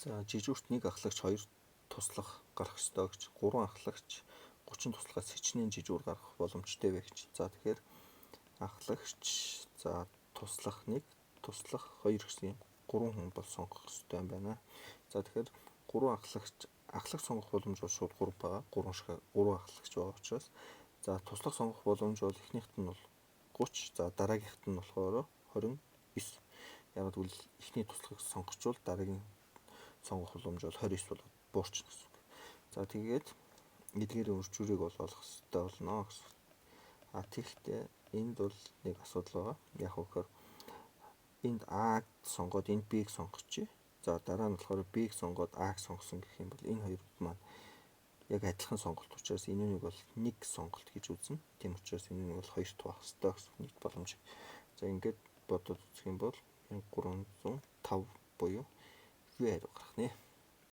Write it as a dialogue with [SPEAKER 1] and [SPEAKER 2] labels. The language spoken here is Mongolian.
[SPEAKER 1] За, жижүүрт нэг ахлагч, хоёр туслах гарах ёстой гэж, гурван ахлагч 30 туслахаас хичнээн жижүүр гарах боломжтой вэ гэж. За, тэгэхээр ахлагч, за, туслах нэг, туслах хоёр гэсэн юм гурван хүн бол сонгох ёстой юм байна. За, тэгэхээр гурван ахлагч, ахлагч сонгох боломж бол шууд 3 байгаа. Гурван шиг гурван ахлагч байгаа учраас, за, туслах сонгох боломж бол эхнийхт нь бол 30, за, дараагийнхт нь болохоор 29. Яг гэвэл эхний туслахыг сонгочвол дараагийн сонгох боломж бол 29 болоод буурчна гэсэн үг. За, тэгээд эдгээрийн үржүүрийг бол олох ёстой болно гэсэн. А тэгэхдээ энд бол нэг асуудал байгаа. Яг вөхөр энд А-г сонгоод энд B-г сонгочих. За, дараа нь болохоор B-г сонгоод А-г сонгосон гэх юм бол энэ хоёр маань яг адилхан сонголт учраас энэ нэг бол нэг сонголт гэж үзнэ. Тийм учраас энэ нэг бол хоёрт байх ёстой гэсэн нийт боломж. За, ингээд бодоод үзэх юм бол 1305 буюу V хариу гарах нэ.